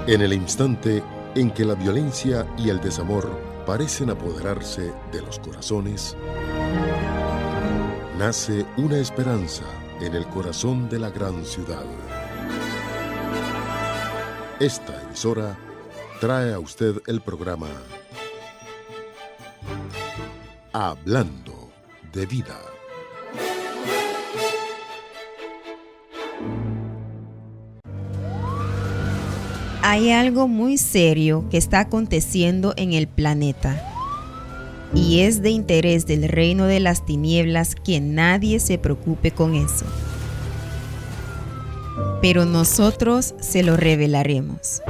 En el instante en que la violencia y el desamor parecen apoderarse de los corazones, nace una esperanza en el corazón de la gran ciudad. Esta emisora trae a usted el programa Hablando de Vida. Hay algo muy serio que está aconteciendo en el planeta y es de interés del reino de las tinieblas que nadie se preocupe con eso. Pero nosotros se lo revelaremos.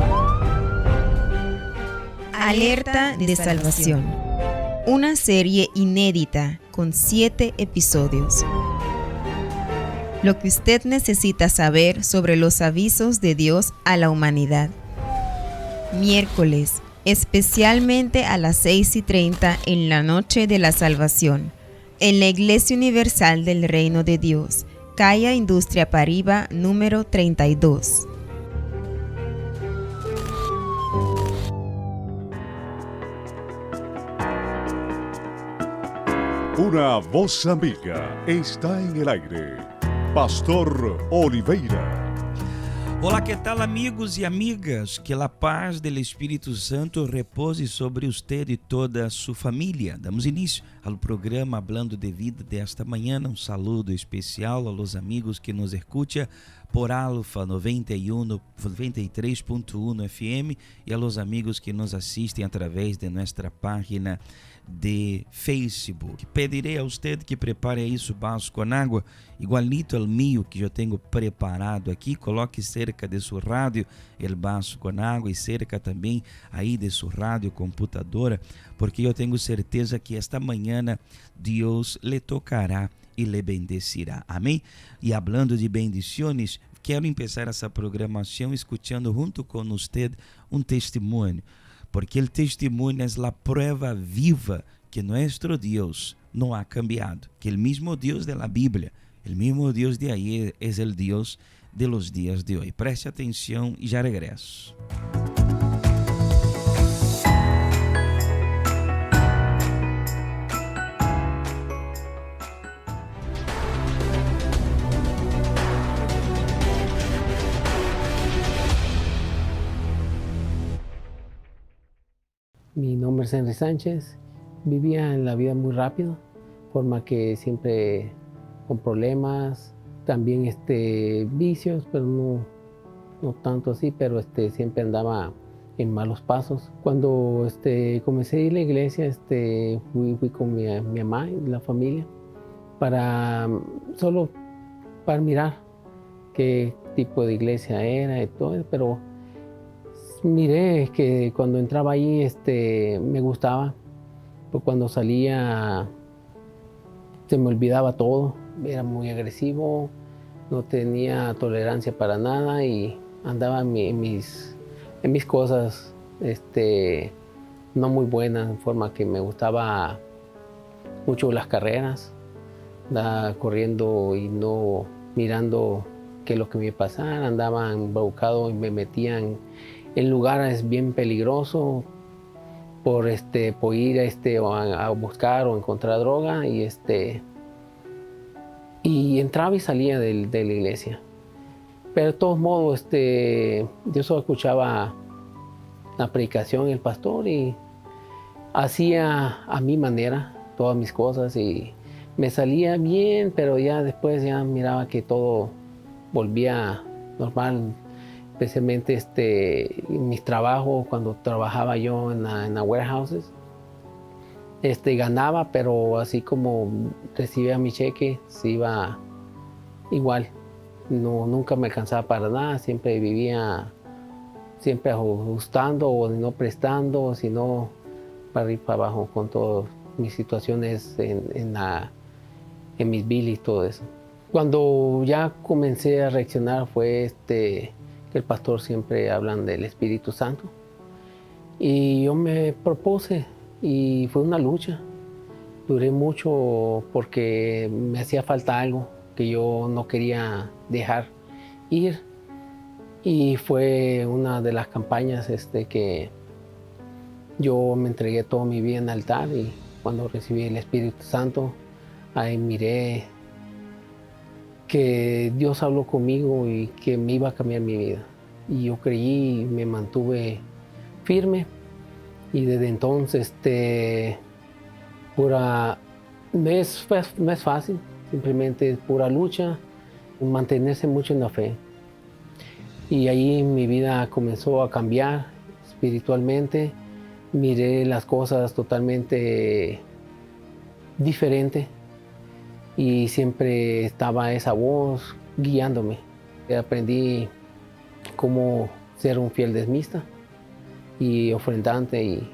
Alerta de Salvación. Una serie inédita con siete episodios. Lo que usted necesita saber sobre los avisos de Dios a la humanidad. Miércoles, especialmente a las 6 y 30 en la noche de la salvación, en la Iglesia Universal del Reino de Dios, Kaya Industria Pariba, número 32. Una voz amiga está en el aire. Pastor Oliveira. Hola, ¿qué tal amigos y amigas? Que la paz del Espíritu Santo repose sobre usted y toda su familia. Damos inicio al programa Hablando de Vida de esta mañana. Un saludo especial a los amigos que nos escucha por Alfa 91, 93.1 FM y a los amigos que nos asisten a través de nuestra página de Facebook. Pediré a usted que prepare ahí su vaso con agua, igualito al mío que yo tengo preparado aquí. Coloque cerca de su radio el vaso con agua y cerca también ahí de su radio computadora, porque yo tengo certeza que esta mañana Dios le tocará y le bendecirá. ¿Amén? Y hablando de bendiciones, quiero empezar esa programación escuchando junto con usted un testimonio porque el testimonio es la prueba viva que nuestro Dios no ha cambiado, que el mismo Dios de la Biblia, el mismo Dios de ayer es el Dios de los días de hoy. Preste atención y ya regreso. Mi nombre es Henry Sánchez. Vivía en la vida muy rápido, forma que siempre con problemas, también vicios, pero no, no tanto así, pero siempre andaba en malos pasos. Cuando comencé a ir a la iglesia, fui con mi mamá y la familia solo para mirar qué tipo de iglesia era y todo, pero miré que cuando entraba ahí me gustaba, pero cuando salía se me olvidaba todo, era muy agresivo, no tenía tolerancia para nada y andaba en mis cosas no muy buenas, en forma que me gustaba mucho las carreras, andaba corriendo y no mirando qué es lo que me iba a pasar, andaba embaucado y me metían en lugares bien peligrosos por ir a buscar o encontrar droga y entraba y salía de la iglesia. Pero de todos modos, yo solo escuchaba la predicación del pastor y hacía a mi manera todas mis cosas y me salía bien, pero ya después ya miraba que todo volvía normal, especialmente mis trabajos, cuando trabajaba yo en la warehouses, ganaba, pero así como recibía mi cheque, se iba igual. No, nunca me alcanzaba para nada, siempre vivía siempre ajustando o no prestando, sino para arriba y para abajo con todas mis situaciones en mis bills y todo eso. Cuando ya comencé a reaccionar fue que el pastor siempre hablan del Espíritu Santo. Y yo me propuse y fue una lucha. Duré mucho porque me hacía falta algo que yo no quería dejar ir. Y fue una de las campañas que yo me entregué toda mi vida en altar y cuando recibí el Espíritu Santo, ahí miré que Dios habló conmigo y que me iba a cambiar mi vida. Y yo creí y me mantuve firme. Y desde entonces, pura, no es, no es fácil, simplemente es pura lucha, mantenerse mucho en la fe. Y ahí mi vida comenzó a cambiar espiritualmente. Miré las cosas totalmente diferente y siempre estaba esa voz guiándome. Aprendí cómo ser un fiel diezmista y ofrendante y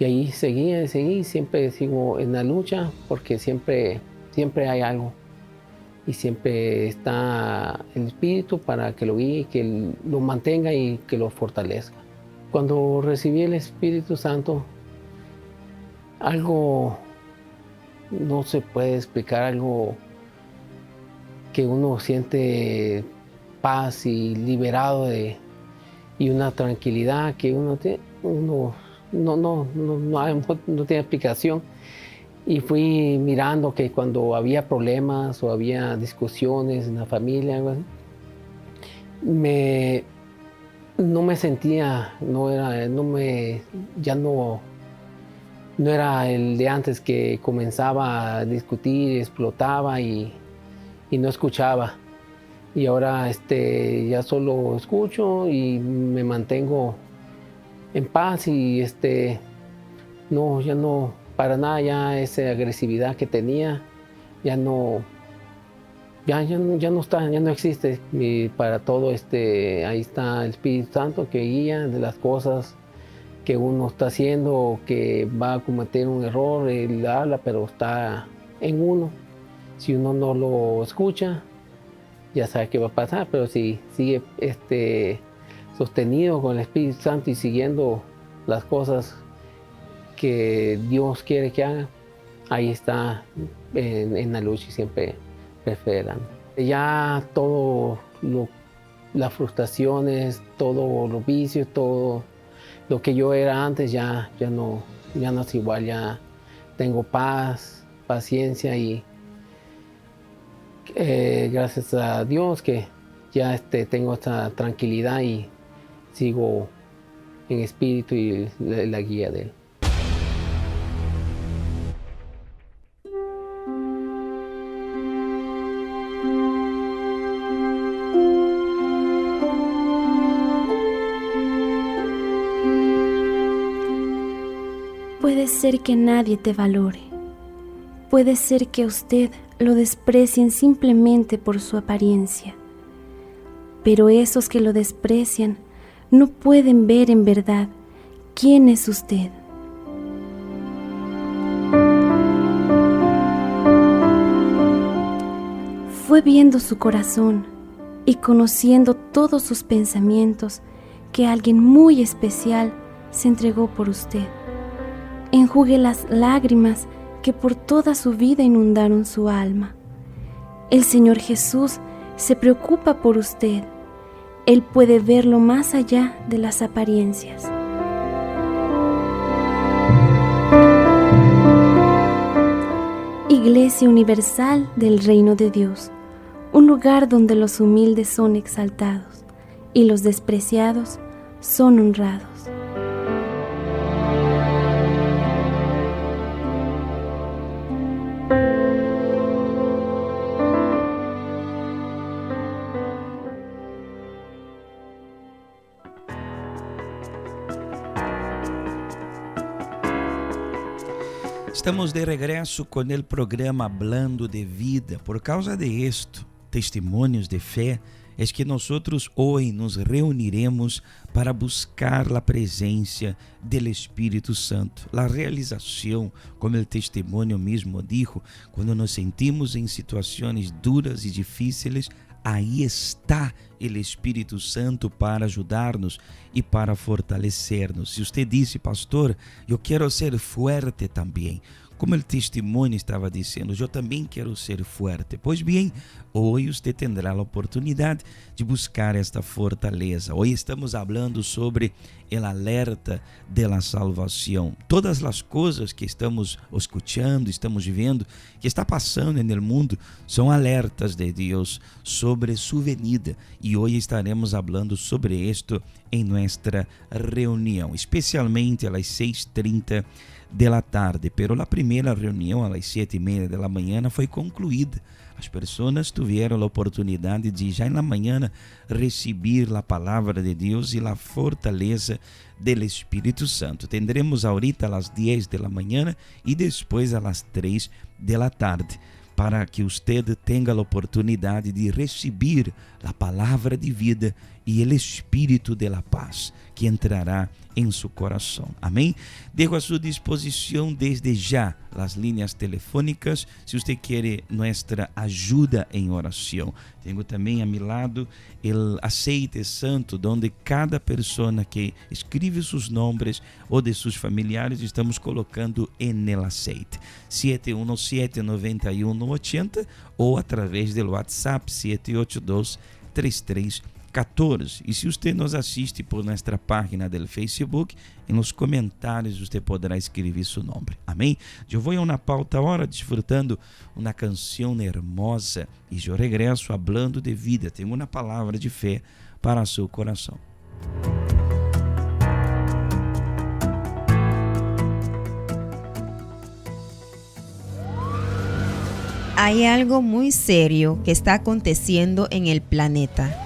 ahí seguí, seguí, siempre sigo en la lucha porque siempre, siempre hay algo y siempre está el Espíritu para que lo guíe, que lo mantenga y que lo fortalezca. Cuando recibí el Espíritu Santo, algo no se puede explicar, algo que uno siente paz y liberado de, y una tranquilidad que uno, tiene, uno no, no, no, no, no tiene explicación. Y fui mirando que cuando había problemas o había discusiones en la familia, algo así, no me sentía, no era, no me, ya no, no era el de antes que comenzaba a discutir, explotaba y no escuchaba. Y ahora ya solo escucho y me mantengo en paz y no, ya no, para nada, ya esa agresividad que tenía, ya no, ya, ya, ya no está, ya no existe. Y para todo, ahí está el Espíritu Santo que guía de las cosas que uno está haciendo o que va a cometer un error, él habla, pero está en uno. Si uno no lo escucha, ya sabe qué va a pasar, pero si sigue sostenido con el Espíritu Santo y siguiendo las cosas que Dios quiere que haga, ahí está en la lucha y siempre perseverando. Ya todo lo, las frustraciones, todos los vicios, todo lo que yo era antes ya no es igual, ya tengo paz, paciencia y gracias a Dios que ya tengo esta tranquilidad y sigo en espíritu y la guía de Él. Puede ser que nadie te valore. Puede ser que a usted lo desprecien simplemente por su apariencia. Pero esos que lo desprecian no pueden ver en verdad quién es usted. Fue viendo su corazón y conociendo todos sus pensamientos que alguien muy especial se entregó por usted. Enjugue las lágrimas que por toda su vida inundaron su alma. El Señor Jesús se preocupa por usted. Él puede verlo más allá de las apariencias. Iglesia Universal del Reino de Dios, un lugar donde los humildes son exaltados y los despreciados son honrados. Estamos de regresso com o programa Hablando de Vida. Por causa de esto, testimonios de fé, es que nosotros hoy nos reuniremos para buscar la presencia del Espíritu Santo, la realización, como el testimonio mismo dijo, cuando nos sentimos en situaciones duras y difíciles, ahí está el Espírito Santo para ajudar-nos e para fortalecer-nos. Se você disse, pastor, eu quero ser fuerte também. Como el testimonio estaba diciendo, yo también quiero ser fuerte. Pois bien, hoy usted tendrá la oportunidad de buscar esta fortaleza. Hoy estamos hablando sobre el alerta de la salvación. Todas las cosas que estamos escuchando, estamos viendo, que está pasando en el mundo, son alertas de Dios sobre su venida. Y hoy estaremos hablando sobre esto en nuestra reunión, especialmente a las 6:30 de la tarde. Pero la primera reunión a las 7:30 de la mañana foi concluída. As pessoas tiveram a oportunidade de já na manhã receber a palavra de Deus e a fortaleza do Espírito Santo. Tendremos ahorita às 10 de la manhã e depois às 3 de la tarde, para que usted tenha a oportunidade de receber a palavra de vida e o Espírito de la paz que entrará em seu coração. Amém? Dejo a sua disposição desde já as linhas telefônicas, se você quer nossa ajuda em oração. Tenho também a mi lado o aceite santo, onde cada pessoa que escreve seus nomes ou de seus familiares, estamos colocando en el aceite. 717 91 80 ou através do WhatsApp 782 33 14. E se você nos assiste por nossa página do Facebook, em nos comentários você poderá escrever seu nome. Amém? Eu vou a uma pauta agora desfrutando uma canção hermosa e eu regresso hablando de vida. Tenho uma palavra de fé para seu coração. Hay algo muy serio que está aconteciendo en el planeta,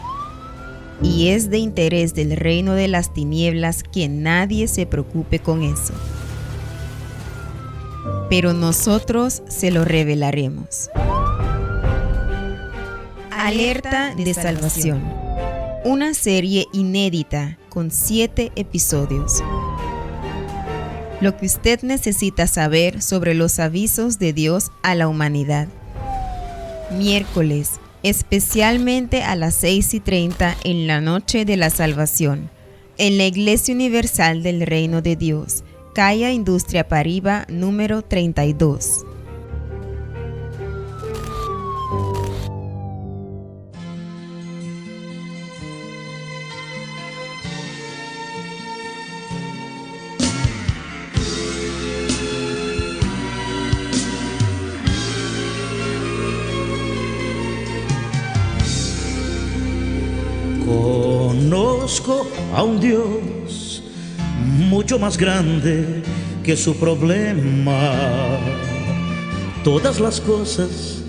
y es de interés del reino de las tinieblas que nadie se preocupe con eso. Pero nosotros se lo revelaremos. Alerta de Salvación. Una serie inédita con 7 episodios. Lo que usted necesita saber sobre los avisos de Dios a la humanidad. Miércoles, especialmente a las 6:30 en la noche de la salvación, en la Iglesia Universal del Reino de Dios, calle Industria Pariba, número 32. Conozco a un Dios mucho más grande que su problema. Todas las cosas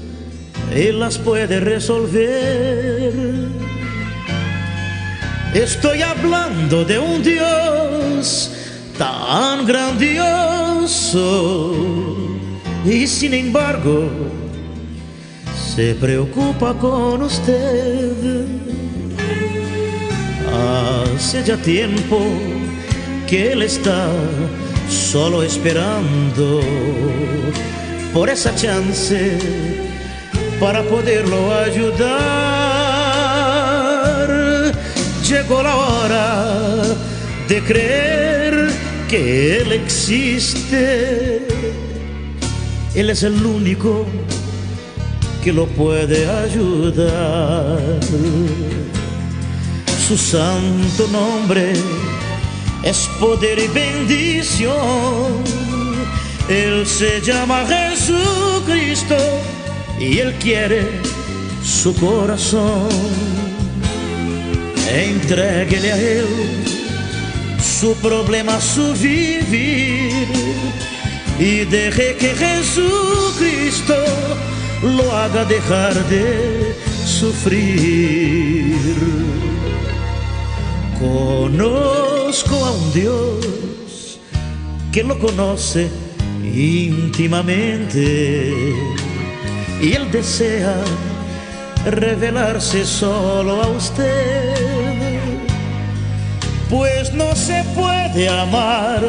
Él las puede resolver. Estoy hablando de un Dios tan grandioso y sin embargo se preocupa con usted. Hace ya tiempo que Él está solo esperando por esa chance para poderlo ayudar. Llegó la hora de creer que Él existe. Él es el único que lo puede ayudar. Su santo nombre es poder y bendición. Él se llama Jesucristo y Él quiere su corazón. Entréguele a Él su problema, su vivir, y deje que Jesucristo lo haga dejar de sufrir. Conozco a un Dios que lo conoce íntimamente y Él desea revelarse solo a usted, pues no se puede amar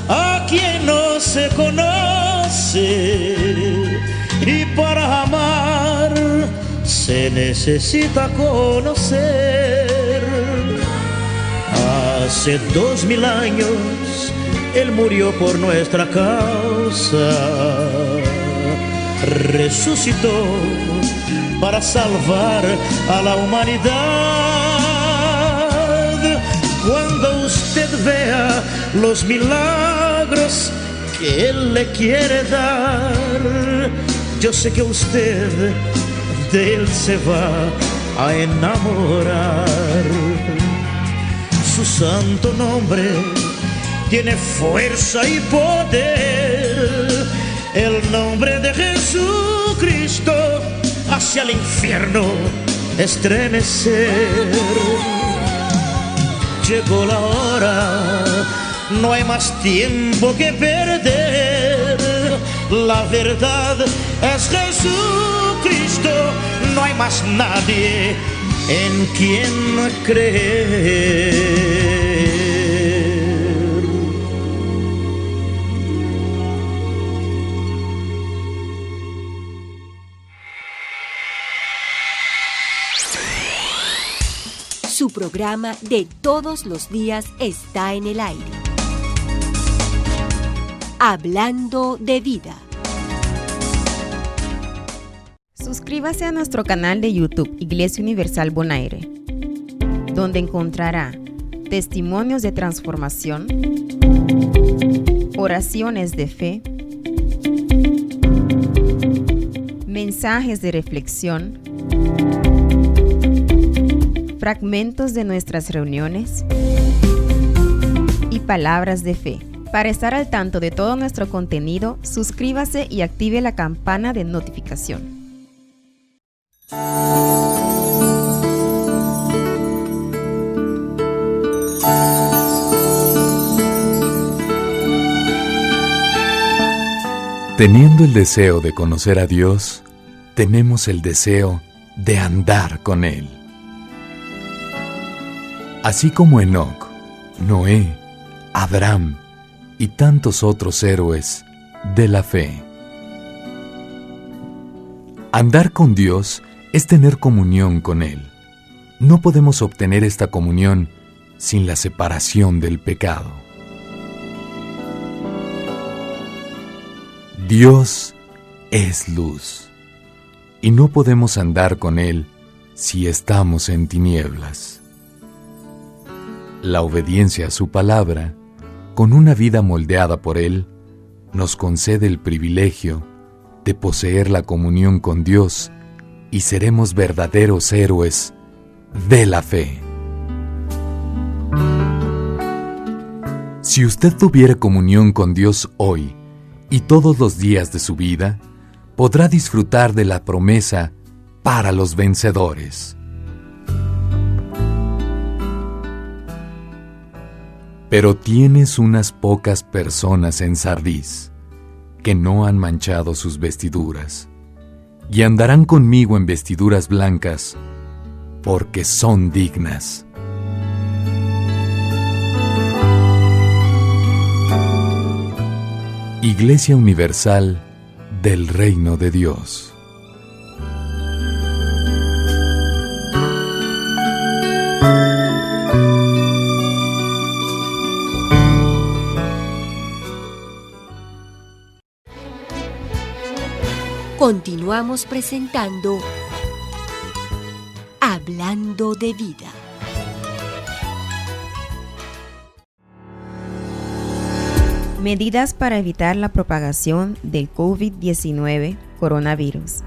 a quien no se conoce, y para amar se necesita conocer. Hace 2000 años Él murió por nuestra causa. causa resucitó para salvar a la humanidad. Cuando usted vea los milagros que Él le quiere dar, yo sé que usted de Él se va a enamorar. Su santo nombre tiene fuerza y poder. El nombre de Jesucristo hacia el infierno estremecer. Llegó la hora, no hay más tiempo que perder. La verdad es Jesucristo, no hay más nadie en quien creer. Su programa de todos los días está en el aire. Hablando de vida. Suscríbase a nuestro canal de YouTube Iglesia Universal Bonaire, donde encontrará testimonios de transformación, oraciones de fe, mensajes de reflexión, fragmentos de nuestras reuniones y palabras de fe. Para estar al tanto de todo nuestro contenido, suscríbase y active la campana de notificación. Teniendo el deseo de conocer a Dios, tenemos el deseo de andar con Él. Así como Enoc, Noé, Abraham y tantos otros héroes de la fe. Andar con Dios es tener comunión con Él. No podemos obtener esta comunión sin la separación del pecado. Dios es luz, y no podemos andar con Él si estamos en tinieblas. La obediencia a su palabra, con una vida moldeada por Él, nos concede el privilegio de poseer la comunión con Dios y seremos verdaderos héroes de la fe. Si usted tuviera comunión con Dios hoy y todos los días de su vida, podrá disfrutar de la promesa para los vencedores. Pero tienes unas pocas personas en Sardis que no han manchado sus vestiduras, y andarán conmigo en vestiduras blancas, porque son dignas. Iglesia Universal del Reino de Dios. Continuamos presentando Hablando de Vida. Medidas para evitar la propagación del COVID-19 coronavirus.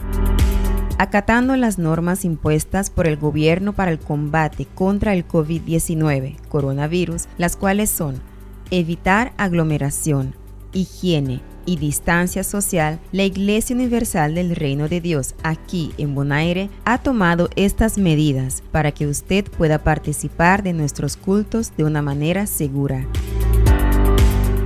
Acatando las normas impuestas por el gobierno para el combate contra el COVID-19 coronavirus, las cuales son evitar aglomeración, higiene y distancia social, la Iglesia Universal del Reino de Dios aquí en Bonaire ha tomado estas medidas para que usted pueda participar de nuestros cultos de una manera segura.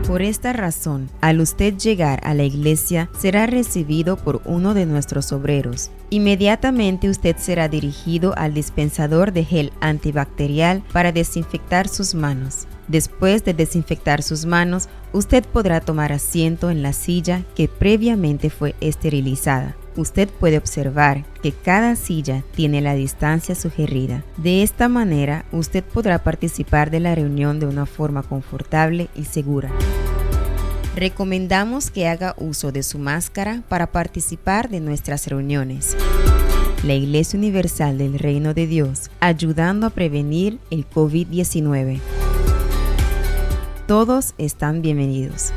Por esta razón, al usted llegar a la iglesia, será recibido por uno de nuestros obreros. Inmediatamente usted será dirigido al dispensador de gel antibacterial para desinfectar sus manos. Después de desinfectar sus manos, usted podrá tomar asiento en la silla que previamente fue esterilizada. Usted puede observar que cada silla tiene la distancia sugerida. De esta manera, usted podrá participar de la reunión de una forma confortable y segura. Recomendamos que haga uso de su máscara para participar de nuestras reuniones. La Iglesia Universal del Reino de Dios, ayudando a prevenir el COVID-19. Todos están bienvenidos.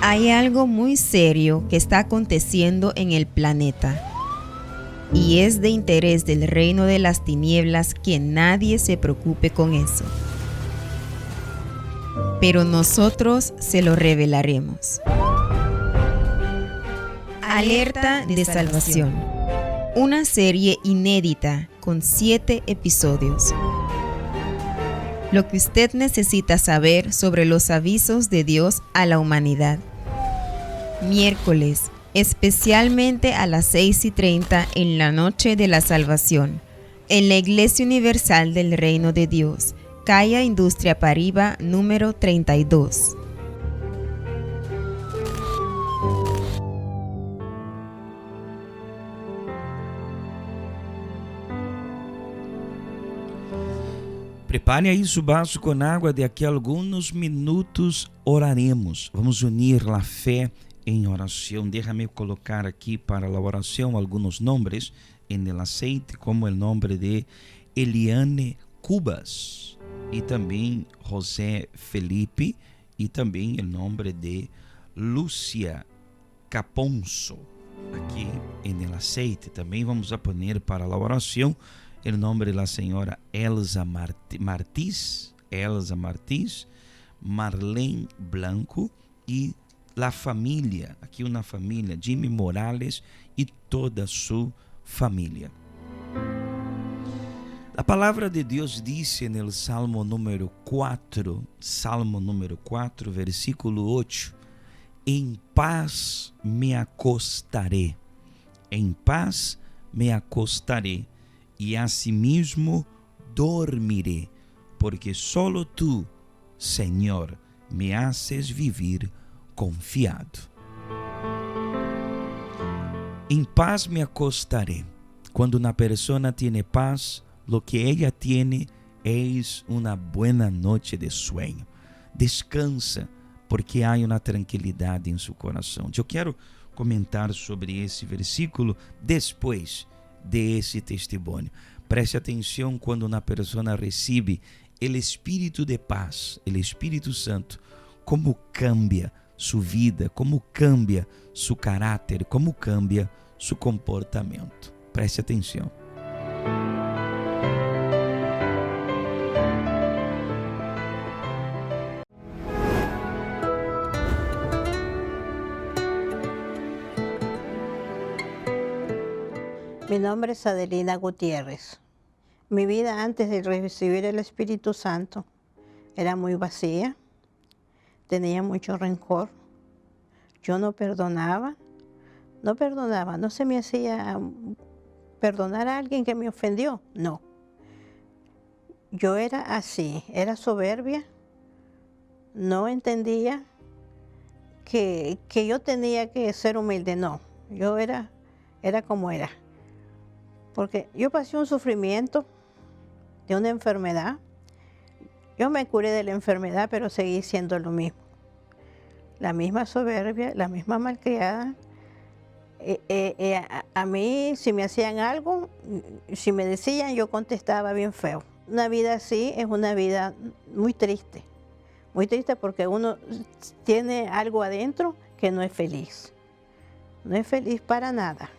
Hay algo muy serio que está aconteciendo en el planeta y es de interés del reino de las tinieblas que nadie se preocupe con eso. Pero nosotros se lo revelaremos. Alerta de Salvación. Una serie inédita con siete episodios. Lo que usted necesita saber sobre los avisos de Dios a la humanidad. Miércoles, especialmente a las 6:30 en la noche de la salvación, en la Iglesia Universal del Reino de Dios, Calle Industria Pariba, número 32. Prepare aí su vaso com água, de aqui a alguns minutos oraremos. Vamos unir a fé em oração. Déjame colocar aqui para a oração alguns nomes en el aceite, como o nome de Eliane Cubas e também José Felipe e também o nome de Lúcia Caponso. Aqui en el aceite também vamos a poner para a oração o nome da senhora Elsa Martins, Elsa Martins, Marlene Blanco e la família, aqui uma família, Jimmy Morales e toda sua família. A palavra de Deus disse no Salmo número 4, Salmo número 4, versículo 8: Em paz me acostaré, em paz me acostaré, e asimismo dormiré, porque solo tú, Señor, me haces vivir confiado. Em paz me acostaré. Quando uma persona tiene paz, lo que ella tiene es una buena noche de sueño. Descansa, porque há uma tranquilidade em seu coração. Eu quero comentar sobre esse versículo depois de esse testemunho. Preste atenção quando uma pessoa recebe o Espírito de paz, o Espírito Santo, como cambia sua vida, como cambia seu caráter, como cambia seu comportamento. Preste atenção. Mi nombre es Adelina Gutiérrez. Mi vida antes de recibir el Espíritu Santo era muy vacía, tenía mucho rencor, yo no perdonaba, no perdonaba, no se me hacía perdonar a alguien que me ofendió, no. Yo era así, era soberbia, no entendía que yo tenía que ser humilde, no, yo era como era. Porque yo pasé un sufrimiento de una enfermedad. Yo me curé de la enfermedad, pero seguí siendo lo mismo. La misma soberbia, la misma malcriada. A mí, si me hacían algo, si me decían, yo contestaba bien feo. Una vida así es una vida muy triste. Muy triste porque uno tiene algo adentro que no es feliz. No es feliz para nada.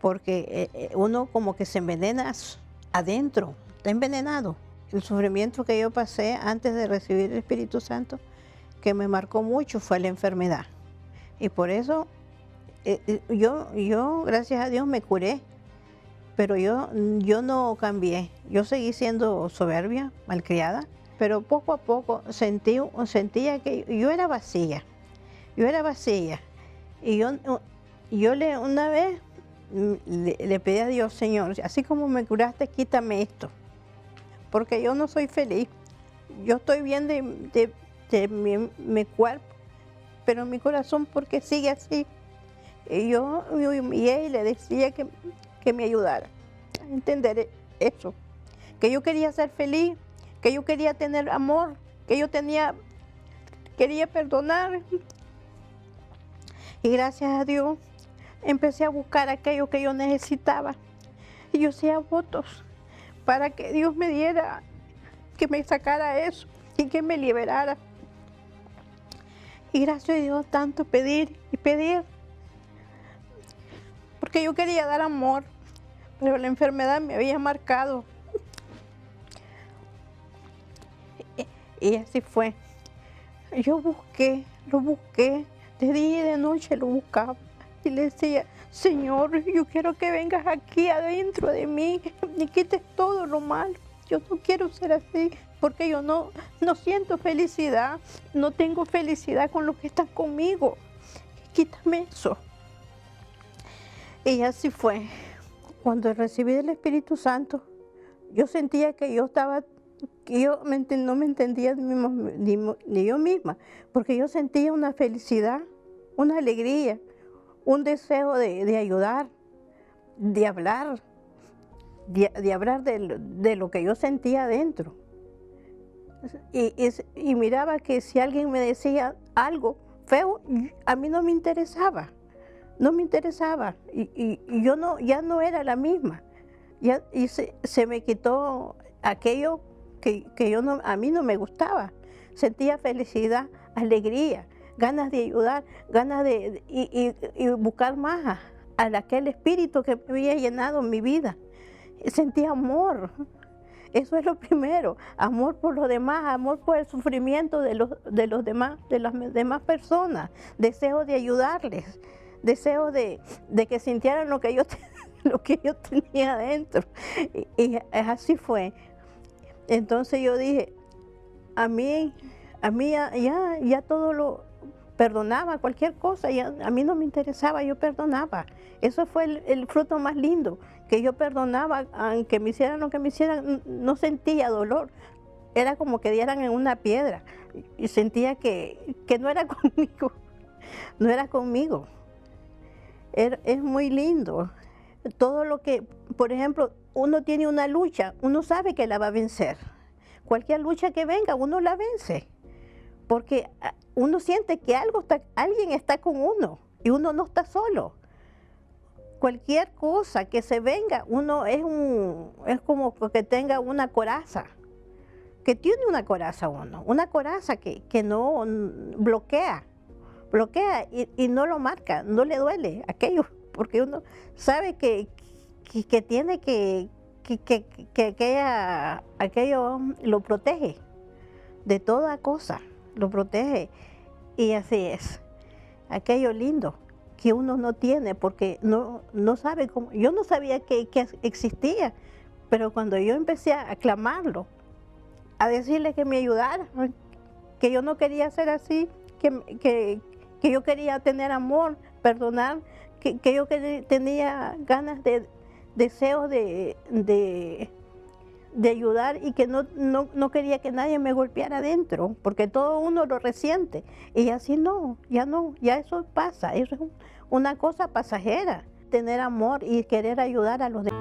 Porque uno como que se envenena adentro, está envenenado. El sufrimiento que yo pasé antes de recibir el Espíritu Santo, que me marcó mucho, fue la enfermedad. Y por eso yo, gracias a Dios, me curé, pero yo no cambié. Yo seguí siendo soberbia, malcriada, pero poco a poco sentía que yo era vacía. Yo era vacía. Y yo una vez le pedí a Dios: Señor, así como me curaste, quítame esto, porque yo no soy feliz. Yo estoy bien de mi cuerpo, pero mi corazón, ¿porque sigue así? Y yo me humillé y le decía que me ayudara a entender eso, que yo quería ser feliz, que yo quería tener amor. que yo tenía, quería perdonar. Y gracias a Dios empecé a buscar aquello que yo necesitaba. Y yo hacía votos para que Dios me diera, que me sacara eso y que me liberara. Y gracias a Dios tanto pedir y pedir, porque yo quería dar amor, pero la enfermedad me había marcado. Y así fue. Yo busqué, lo busqué, de día y de noche lo buscaba. Y le decía, Señor, yo quiero que vengas aquí adentro de mí y quites todo lo malo. Yo no quiero ser así porque yo no, no siento felicidad, no tengo felicidad con los que están conmigo. Quítame eso. Y así fue. Cuando recibí el Espíritu Santo, yo sentía que yo estaba, que yo no me entendía ni, ni yo misma, porque yo sentía una felicidad, una alegría, un deseo de, ayudar, de hablar, de, hablar de, lo que yo sentía adentro. Y, y, miraba que si alguien me decía algo feo, a mí no me interesaba, no me interesaba. Y, y yo no, ya no era la misma. Ya, y se, se me quitó aquello que, que, yo no, a mí no me gustaba. Sentía felicidad, alegría, ganas de ayudar, ganas de y, y buscar más a, a aquel espíritu que me había llenado mi vida. Sentía amor. Eso es lo primero, amor por los demás, amor por el sufrimiento de los, de los demás, de las demás personas, deseo de ayudarles, deseo de, de que sintieran lo que yo, lo que yo tenía adentro. Y, y así fue. Entonces yo dije, a mí, a mí ya, ya, ya todo lo perdonaba, cualquier cosa, ya, a mí no me interesaba, yo perdonaba. Eso fue el, el fruto más lindo, que yo perdonaba, aunque me hicieran lo que me hicieran, no sentía dolor. Era como que dieran en una piedra y sentía que, que no era conmigo, no era conmigo. Era, es muy lindo. Todo lo que, por ejemplo, uno tiene una lucha, uno sabe que la va a vencer. Cualquier lucha que venga, uno la vence. Porque uno siente que algo está, alguien está con uno y uno no está solo. Cualquier cosa que se venga, uno es, un, es como que tenga una coraza, que tiene una coraza uno, una coraza que, que no bloquea, bloquea y, y no lo marca, no le duele aquello, porque uno sabe que, que, que tiene que, que, que, que aquella, aquello lo protege de toda cosa, lo protege. Y así es, aquello lindo que uno no tiene porque no, no sabe cómo, yo no sabía que, que existía, pero cuando yo empecé a clamarlo, a decirle que me ayudara, que yo no quería ser así, que, que, que yo quería tener amor, perdonar, que, que yo tenía ganas de, deseo de, de, de ayudar y que no, no, no, quería que nadie me golpeara adentro, porque todo uno lo resiente. Y así no, ya no, ya eso pasa, eso es una cosa pasajera, tener amor y querer ayudar a los demás.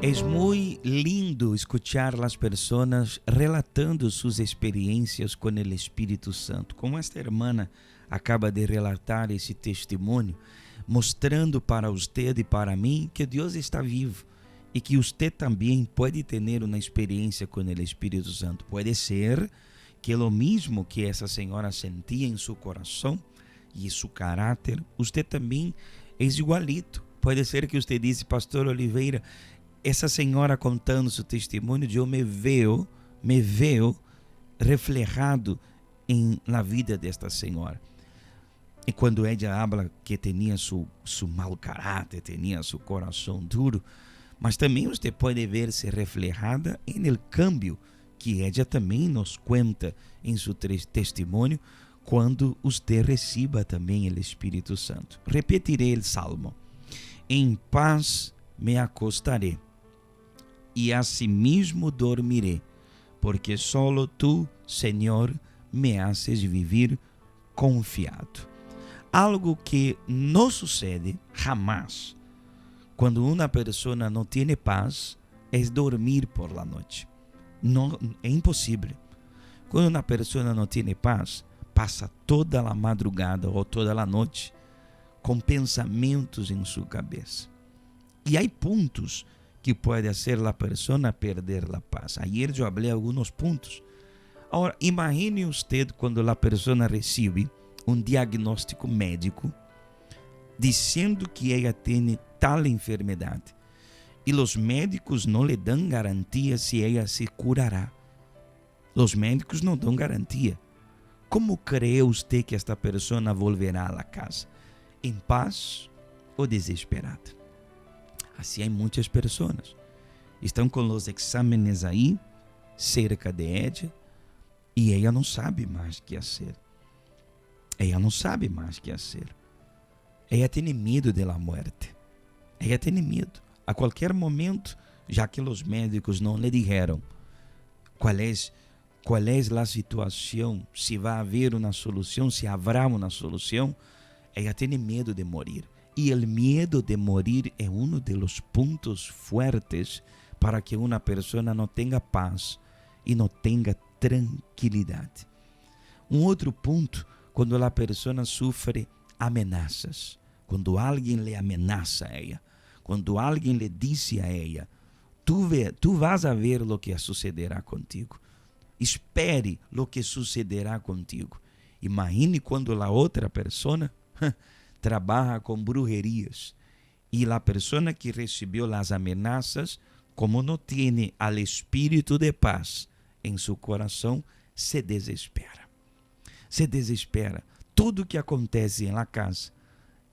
Es muy lindo escuchar las personas relatando sus experiencias con el Espíritu Santo. Como esta hermana acaba de relatar esse testemunho, mostrando para usted e para mim que Deus está vivo e que usted também pode ter uma experiência com o Espírito Santo. Pode ser que lo mismo que essa senhora sentia em seu coração e seu caráter, usted também é igualito. Pode ser que usted disse, Pastor Oliveira, essa senhora contando seu testemunho, eu me veo, me veo reflejado em na vida desta senhora. E quando ella habla que tinha su, su mal caráter, tinha seu coração duro, mas também você pode ver-se reflejada en el cambio que ella também nos cuenta em seu testemunho quando usted reciba também o Espírito Santo. Repetirei o salmo. Em paz me acostaré e asimismo dormiré, porque solo tú, Señor, me haces vivir confiado. Algo que não sucede jamás. Quando uma pessoa não tem paz, é dormir por la noite. Não, é impossível. Quando uma pessoa não tem paz, passa toda a madrugada ou toda a noite com pensamentos em sua cabeça. E há pontos que pode fazer a pessoa perder a paz. Ayer eu falei alguns pontos. Agora, imagine usted quando a pessoa recebe um diagnóstico médico dizendo que ela tem tal enfermidade e os médicos não lhe dão garantia se ela se curará. Os médicos não dão garantia. Como cree usted que esta pessoa volverá a casa? Em paz ou desesperada? Assim há muitas pessoas. Estão com os exames aí, cerca de ella, e ela não sabe mais o que fazer. Ela não sabe mais o que fazer. Ela tem medo da morte. Ela tem medo. A qualquer momento, já que os médicos não lhe disseram qual é a situação, se vai haver uma solução, se haverá uma solução, ela tem medo de morir. E o medo de morir é um dos pontos fuertes para que uma pessoa não tenha paz e não tenha tranquilidade. Um outro ponto, quando a pessoa sofre ameaças, quando alguém lhe ameaça a ela, quando alguém lhe disse a ela: "Tu vas a ver o que sucederá contigo. Espere lo que sucederá contigo." Imagine quando a outra pessoa trabalha com brujerías e a pessoa que recebeu as ameaças, como não tem al espírito de paz em seu coração, se desespera. Se desespera. Tudo que acontece em la casa,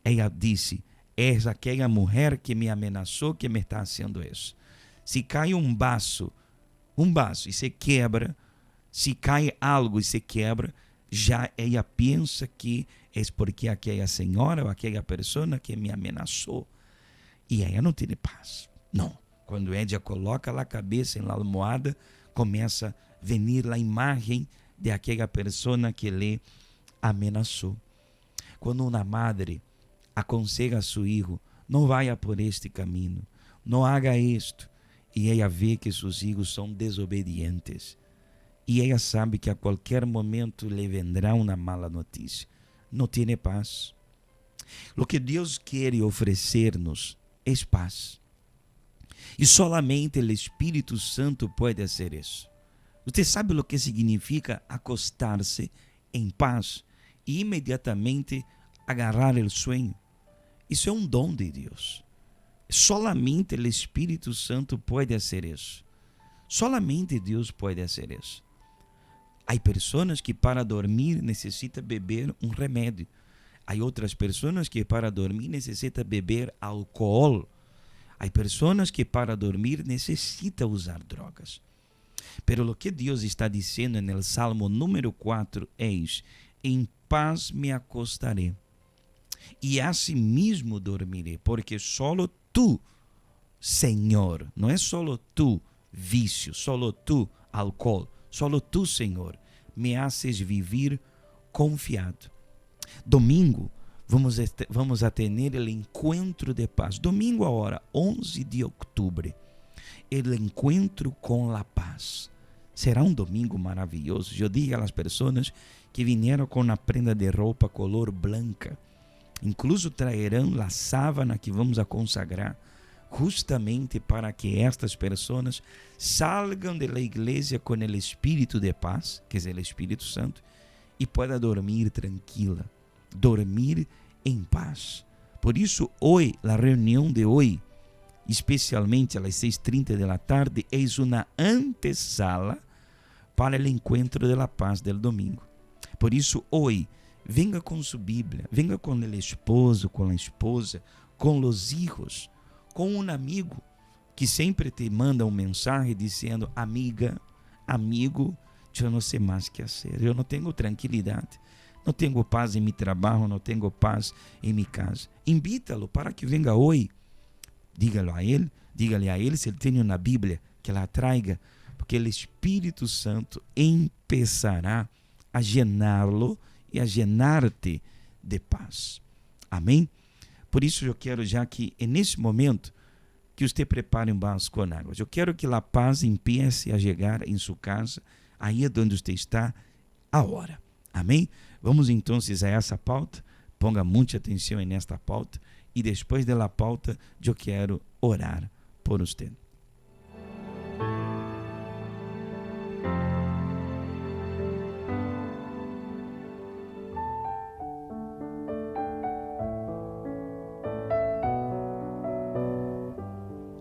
ela disse: "É aquela mulher que me ameaçou que me está fazendo isso." Se cai um vaso e se quebra, se cai algo e se quebra, já ela pensa que é porque aquela senhora ou aquela pessoa que me ameaçou. E ela não tem paz. Não. Quando ela coloca a cabeça em la almohada, começa a venir a imagem de aquela pessoa que lhe ameaçou. Quando uma madre aconselha a seu filho: "Não vá por este caminho, não haga isto", e ela vê que seus filhos são desobedientes, e ela sabe que a qualquer momento lhe vendrá uma mala notícia, não tem paz. O que Deus quer oferecer-nos é paz. E solamente o Espírito Santo pode fazer isso. Você sabe o que significa acostar-se em paz e imediatamente agarrar o sueño? Isso é um dom de Deus. Solamente o Espírito Santo pode fazer isso. Solamente Deus pode fazer isso. Há pessoas que para dormir necessitam beber um remédio. Há outras pessoas que para dormir necessitam beber álcool. Há pessoas que para dormir necessitam usar drogas. Pero lo que Deus está dizendo no Salmo número 4 é: "Em paz me acostarei e assim mesmo dormirei, porque solo tu, Senhor", não é solo tu, vício, solo tu, álcool, "solo tu, Senhor, me haces vivir confiado." Domingo, vamos a ter o encontro de paz. Domingo, agora, 11 de outubro, o encontro com a paz. Será um domingo maravilhoso. Eu digo às pessoas que vieram com a prenda de roupa color blanca. Incluso traerão a sábana que vamos a consagrar, justamente para que estas pessoas salgan de la igreja com o espírito de paz, que é o Espírito Santo, e pueda dormir tranquila, dormir em paz. Por isso, hoje, a reunião de hoje, especialmente às 6:30 da tarde, é uma antesala para o encontro de la paz del domingo. Por isso, hoje, venga com sua Bíblia, venga com o esposo, com a esposa, com os hijos, com um amigo que sempre te manda um mensagem dizendo: "Amiga, amigo, eu não sei mais o que fazer, eu não tenho tranquilidade, não tenho paz em meu trabalho, não tenho paz em minha casa." Invítalo para que venga hoje. Dígalo a ele, dígale a ele se ele tem uma Bíblia, que ela traiga, porque o Espírito Santo empezará a llenarlo e a llenarte de paz. Amém? Por isso eu quero já que nesse momento que você prepare um vaso com água. Eu quero que a paz empiece a chegar em sua casa, aí onde você está, agora. Amém? Vamos então a essa pauta. Ponga muita atenção nesta pauta e depois da pauta eu quero orar por você.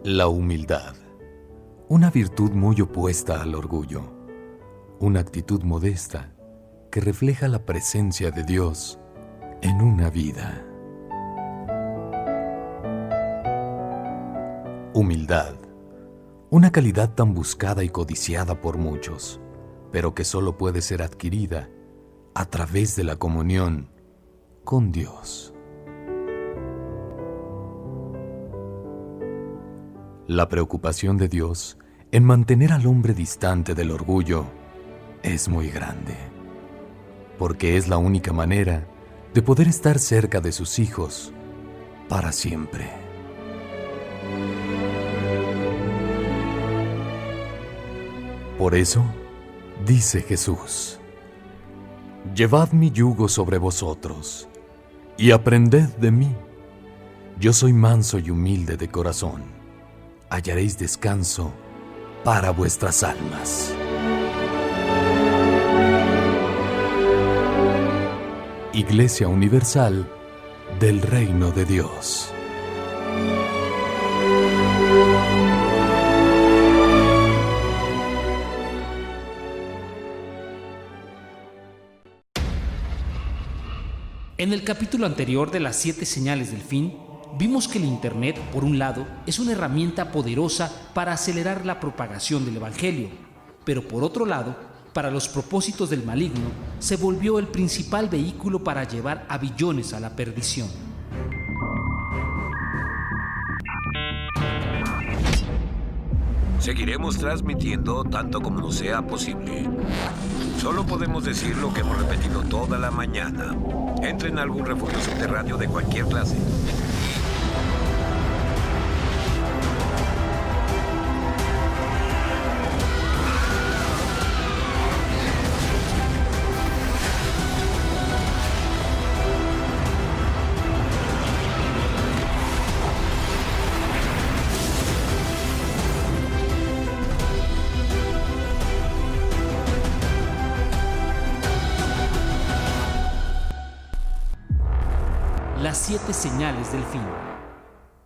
La humildad, una virtud muy opuesta al orgullo, una actitud modesta que refleja la presencia de Dios en una vida. Humildad, una calidad tan buscada y codiciada por muchos, pero que solo puede ser adquirida a través de la comunión con Dios. La preocupación de Dios en mantener al hombre distante del orgullo es muy grande, porque es la única manera de poder estar cerca de sus hijos para siempre. Por eso, dice Jesús, Llevad mi yugo sobre vosotros y aprended de mí. Yo soy manso y humilde de corazón. Hallaréis descanso para vuestras almas. Iglesia Universal del Reino de Dios. En el capítulo anterior de las 7 señales del fin, vimos que el Internet, por un lado, es una herramienta poderosa para acelerar la propagación del Evangelio, pero por otro lado, para los propósitos del maligno, se volvió el principal vehículo para llevar a billones a la perdición. Seguiremos transmitiendo tanto como nos sea posible. Solo podemos decir lo que hemos repetido toda la mañana. Entren a algún refugio subterráneo de cualquier clase. Las 7 señales del fin.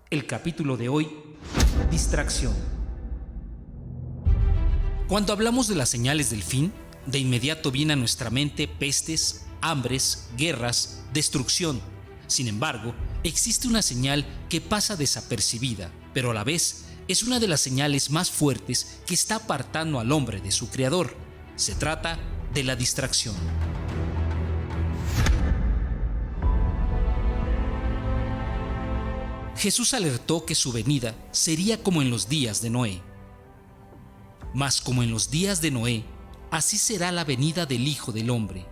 El capítulo de hoy, distracción. Cuando hablamos de las señales del fin, de inmediato viene a nuestra mente pestes, hambres, guerras, destrucción. Sin embargo, existe una señal que pasa desapercibida, pero a la vez es una de las señales más fuertes que está apartando al hombre de su creador. Se trata de la distracción. Jesús alertó que su venida sería como en los días de Noé. Mas como en los días de Noé, así será la venida del Hijo del Hombre.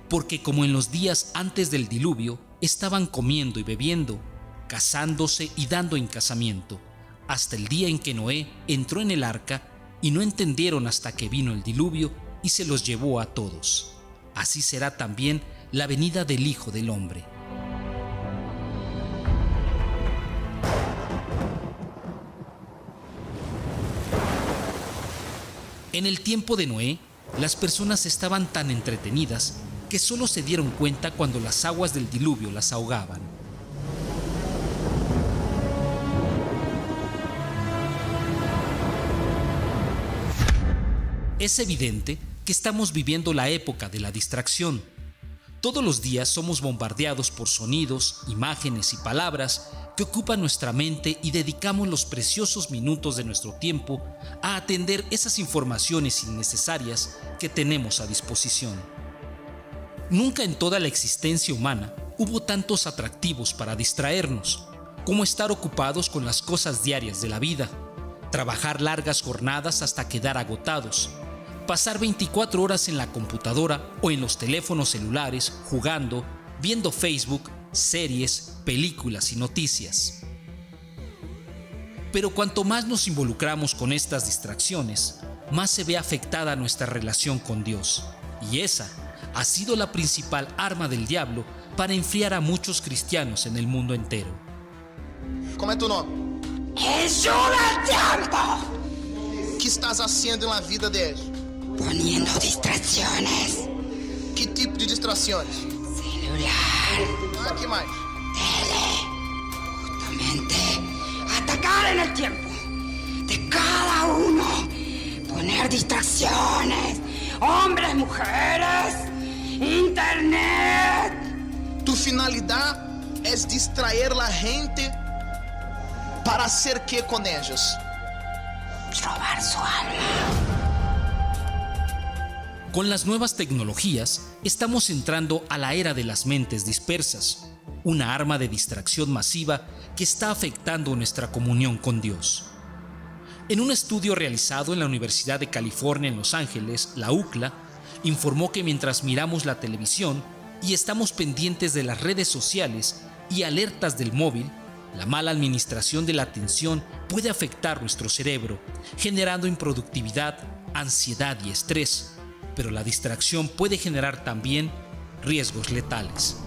Porque como en los días antes del diluvio, estaban comiendo y bebiendo, casándose y dando en casamiento, hasta el día en que Noé entró en el arca, y no entendieron hasta que vino el diluvio y se los llevó a todos. Así será también la venida del Hijo del Hombre. En el tiempo de Noé, las personas estaban tan entretenidas que solo se dieron cuenta cuando las aguas del diluvio las ahogaban. Es evidente que estamos viviendo la época de la distracción. Todos los días somos bombardeados por sonidos, imágenes y palabras que ocupan nuestra mente y dedicamos los preciosos minutos de nuestro tiempo a atender esas informaciones innecesarias que tenemos a disposición. Nunca en toda la existencia humana hubo tantos atractivos para distraernos, como estar ocupados con las cosas diarias de la vida, trabajar largas jornadas hasta quedar agotados, pasar 24 horas en la computadora o en los teléfonos celulares jugando, viendo Facebook, series, películas y noticias. Pero cuanto más nos involucramos con estas distracciones, más se ve afectada nuestra relación con Dios. Y esa ha sido la principal arma del diablo para enfriar a muchos cristianos en el mundo entero. ¿Cómo es tu nombre? ¡Jesús del tiempo! ¿Qué estás haciendo en la vida de ellos? Poniendo distracciones. ¿Qué tipo de distracciones? Celular. Ah, ¿qué más? Tele. Justamente atacar en el tiempo de cada uno. Poner distracciones. Hombres, mujeres. Internet. Tu finalidad es distraer la gente para hacer qué con ellos? Robar su alma. Con las nuevas tecnologías, estamos entrando a la era de las mentes dispersas, una arma de distracción masiva que está afectando nuestra comunión con Dios. En un estudio realizado en la Universidad de California en Los Ángeles, la UCLA, informó que mientras miramos la televisión y estamos pendientes de las redes sociales y alertas del móvil, la mala administración de la atención puede afectar nuestro cerebro, generando improductividad, ansiedad y estrés. Pero la distracción puede generar también riesgos letales.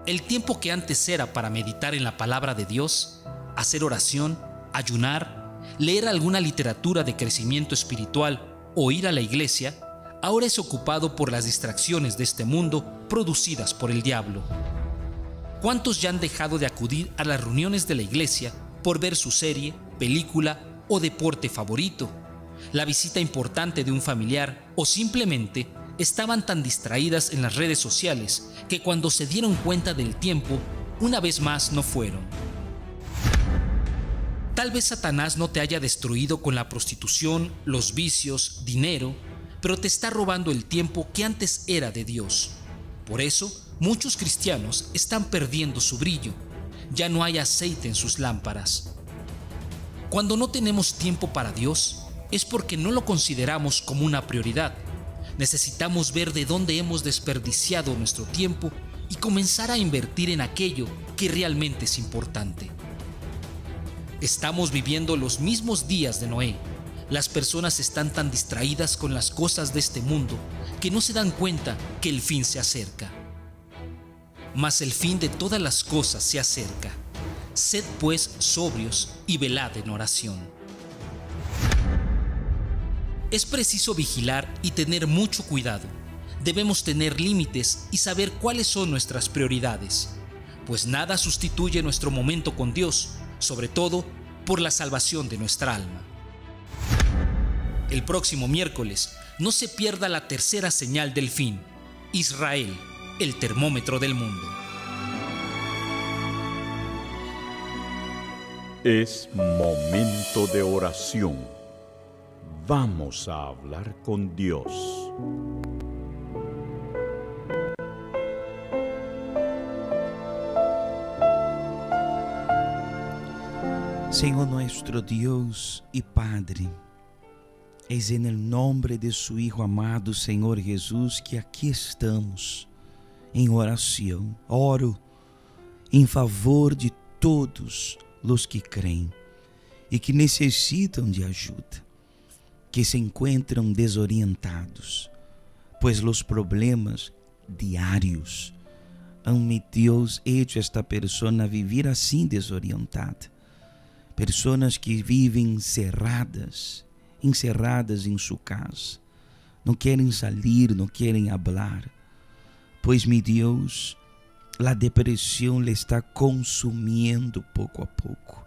El tiempo que antes era para meditar en la palabra de Dios, hacer oración, ayunar, leer alguna literatura de crecimiento espiritual o ir a la iglesia, ahora es ocupado por las distracciones de este mundo producidas por el diablo. ¿Cuántos ya han dejado de acudir a las reuniones de la iglesia por ver su serie, película o deporte favorito? La visita importante de un familiar o simplemente estaban tan distraídas en las redes sociales que cuando se dieron cuenta del tiempo, una vez más no fueron. Tal vez Satanás no te haya destruido con la prostitución, los vicios, dinero, pero te está robando el tiempo que antes era de Dios. Por eso, muchos cristianos están perdiendo su brillo. Ya no hay aceite en sus lámparas. Cuando no tenemos tiempo para Dios, es porque no lo consideramos como una prioridad. Necesitamos ver de dónde hemos desperdiciado nuestro tiempo y comenzar a invertir en aquello que realmente es importante. Estamos viviendo los mismos días de Noé. Las personas están tan distraídas con las cosas de este mundo que no se dan cuenta que el fin se acerca. Mas el fin de todas las cosas se acerca. Sed pues sobrios y velad en oración. Es preciso vigilar y tener mucho cuidado. Debemos tener límites y saber cuáles son nuestras prioridades, pues nada sustituye nuestro momento con Dios, sobre todo por la salvación de nuestra alma. El próximo miércoles no se pierda la tercera señal del fin, Israel, el termómetro del mundo. Es momento de oración. Vamos a hablar con Dios. Señor nuestro Dios y Padre, es en el nombre de su Hijo amado, Señor Jesús, que aqui estamos em oração. Oro em favor de todos os que creem e que necessitam de ajuda, que se encontram desorientados, pois os problemas diários han mi Deus hecho esta persona vivir assim desorientada. Personas que vivem cerradas, encerradas em sua casa, não querem salir, não querem hablar, pois mi Deus, a depressão le está consumindo pouco a pouco.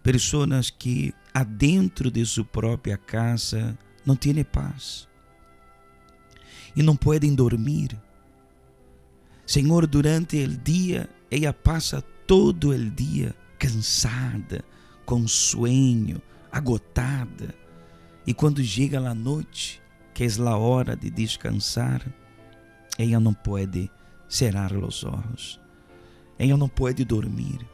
Personas que adentro de sua própria casa não têm paz e não podem dormir. Senhor, durante o dia, ela passa todo o dia cansada, com sueño, agotada. E quando chega a noite, que é a hora de descansar, ela não pode cerrar os olhos. Ela não pode dormir.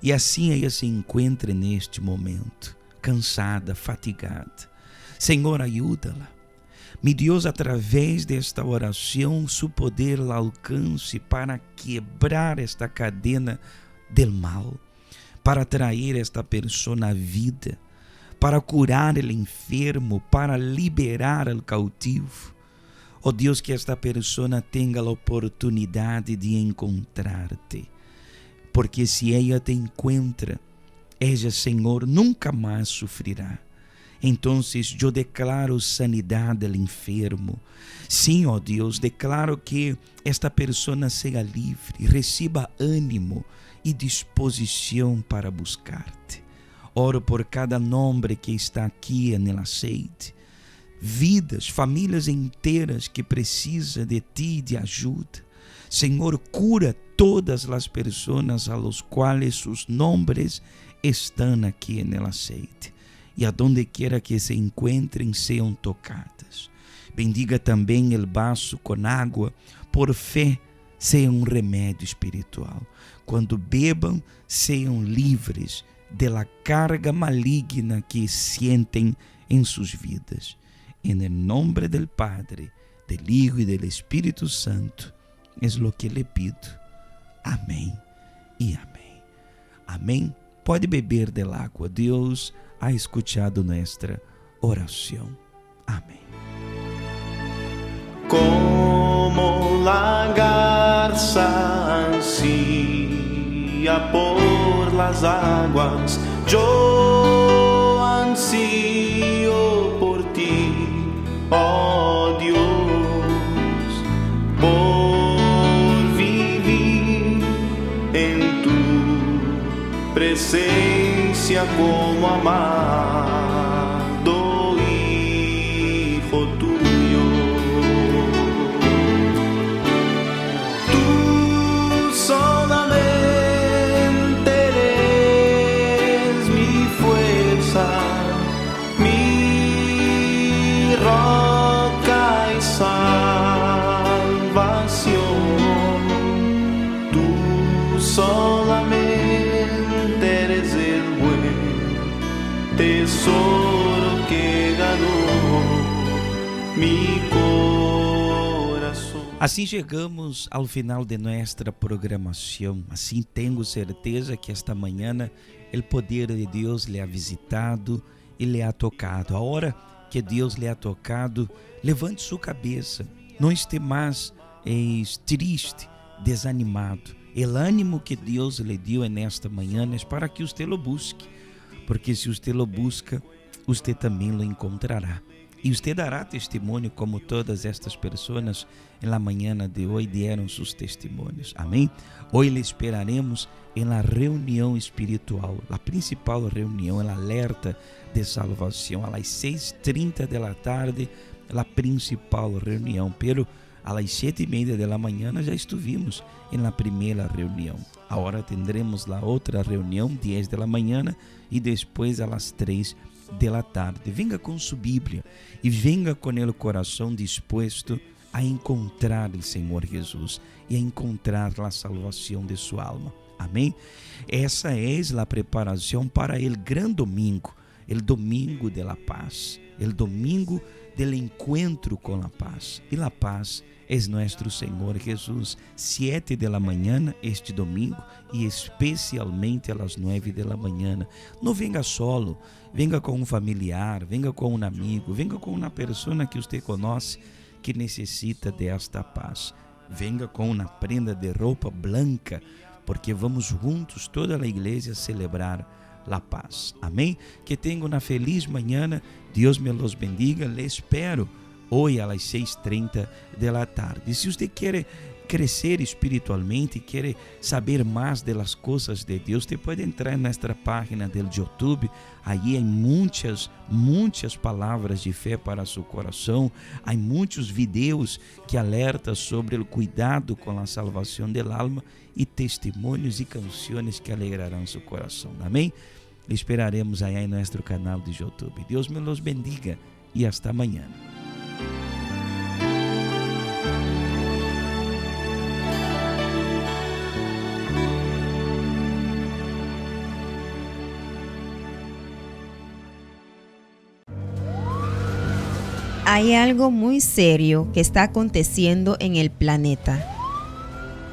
E assim ella se encuentra neste momento, cansada, fatigada. Senhor, ayúdala. Mi Deus, através desta oração, su poder la alcance para quebrar esta cadena del mal, para traer esta persona à vida, para curar el enfermo, para liberar el cautivo. Oh Deus, que esta persona tenha a oportunidade de encontrar-te. Porque se ella te encuentra, ella, Senhor, nunca mais sofrerá. Entonces eu declaro sanidade al enfermo. Sim, ó Deus, declaro que esta persona seja livre, receba ânimo e disposição para buscar-te. Oro por cada nome que está aqui no aceite. Vidas, famílias inteiras que precisam de ti, de ajuda. Senhor, cura todas as pessoas a los quales sus nombres estão aqui no aceite. E adonde quiera que se encuentren, sejam tocadas. Bendiga também el vaso com água, por fé, seja um remédio espiritual. Quando bebam, sejam livres de la carga maligna que sienten em suas vidas. En el nombre del Padre, del Hijo y del Espíritu Santo, es lo que le pido. Amém e amém. Amém. Pode beber del agua. Deus ha escuchado nuestra oração. Amém. Como la garza ansía por las aguas, yo ansío por ti, oh Dios, por vivir en tu presencia como amado hijo tuyo. Tú solamente eres mi fuerza, mi roca y salvación. Tú solamente eres el buen tesoro que ganó mi corazón. Assim chegamos ao final de nossa programação. Assim tenho certeza que esta manhã o poder de Deus lhe ha visitado e lhe ha tocado. A hora que Deus lhe ha tocado, levante sua cabeça. Não esteja mais triste, desanimado. O ânimo que Deus lhe deu nesta manhã é para que você lo busque, porque se você lo busca, você também lo encontrará. E você dará testemunho como todas estas pessoas en la manhã de hoje deram seus testemunhos. Amém? Hoje lhe esperaremos en la reunião espiritual, a principal reunião, el alerta de salvação, às 6:30 da tarde, a principal reunião. Pero a las 7:30 da manhã já estivemos en la primeira reunião. Agora tendremos la outra reunião, 10 da manhã e depois a las 3 de la tarde. Venga com sua Bíblia e venga com o coração disposto a encontrar o Senhor Jesus e a encontrar a salvação de sua alma. Amém? Essa é a preparação para o grande domingo, o domingo de la paz, o domingo del encuentro com a paz. E la paz é nosso Senhor Jesus. 7 de la manhã este domingo e especialmente às 9 de la manhã. Não venga solo, venga com um familiar, venga com um amigo, venga com uma pessoa que você conhece que necessita desta paz. Venga com uma prenda de roupa branca, porque vamos juntos, toda a igreja, celebrar la paz. Amém? Que tenham uma feliz manhã. Deus me los bendiga. Le espero hoje às 6:30 da tarde. Se você quer crescer espiritualmente, quer saber mais das coisas de Deus, você pode entrar nesta página do YouTube. Aí há muitas, muitas palavras de fé para seu coração. Há muitos vídeos que alertam sobre o cuidado com a salvação del alma e testemunhos e canções que alegrarão seu coração. Amém? Esperaremos aí em nosso canal de YouTube. Deus me los bendiga e hasta amanhã. Hay algo muy serio que está aconteciendo en el planeta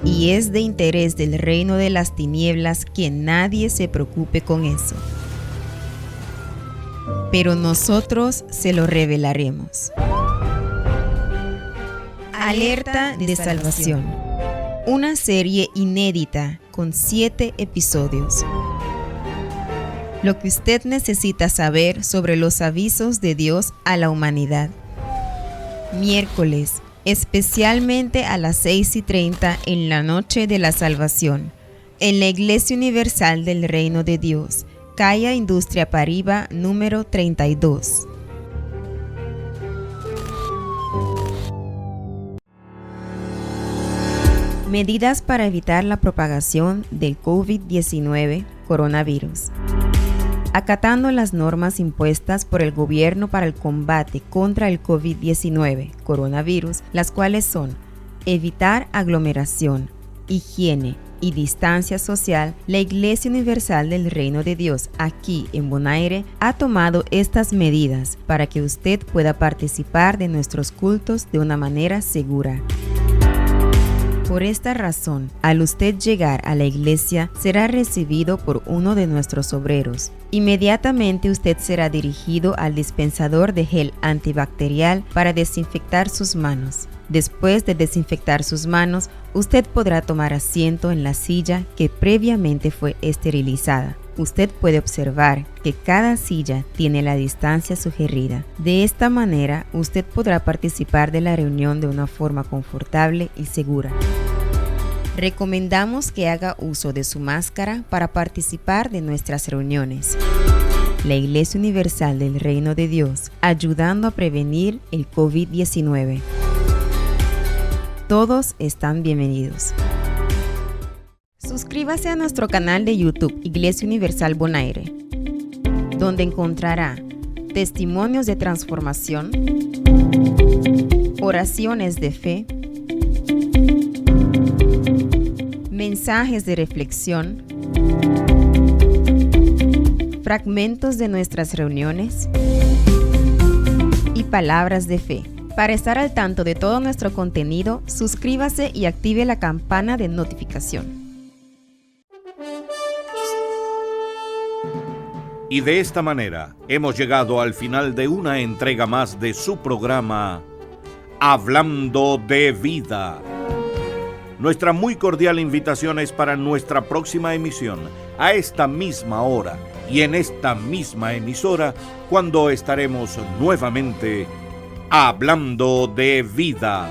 y es de interés del reino de las tinieblas que nadie se preocupe con eso. Pero nosotros se lo revelaremos. Alerta de Salvación. Una serie inédita con siete episodios. Lo que usted necesita saber sobre los avisos de Dios a la humanidad. Miércoles, especialmente a las 6 y 30 en la noche de la salvación, en la Iglesia Universal del Reino de Dios, Kaya Industria Pariba, número 32. Medidas para evitar la propagación del COVID-19 coronavirus. Acatando las normas impuestas por el gobierno para el combate contra el COVID-19 coronavirus, las cuales son evitar aglomeración, higiene y distancia social, la Iglesia Universal del Reino de Dios aquí en Bonaire ha tomado estas medidas para que usted pueda participar de nuestros cultos de una manera segura. Por esta razón, al usted llegar a la iglesia, será recibido por uno de nuestros obreros. Inmediatamente usted será dirigido al dispensador de gel antibacterial para desinfectar sus manos. Después de desinfectar sus manos, usted podrá tomar asiento en la silla que previamente fue esterilizada. Usted puede observar que cada silla tiene la distancia sugerida. De esta manera, usted podrá participar de la reunión de una forma confortable y segura. Recomendamos que haga uso de su máscara para participar de nuestras reuniones. La Iglesia Universal del Reino de Dios, ayudando a prevenir el COVID-19. Todos están bienvenidos. Suscríbase a nuestro canal de YouTube Iglesia Universal Bonaire, donde encontrará testimonios de transformación, oraciones de fe, mensajes de reflexión, fragmentos de nuestras reuniones y palabras de fe. Para estar al tanto de todo nuestro contenido, suscríbase y active la campana de notificación. Y de esta manera hemos llegado al final de una entrega más de su programa Hablando de Vida. Nuestra muy cordial invitación es para nuestra próxima emisión, a esta misma hora y en esta misma emisora, cuando estaremos nuevamente hablando de vida.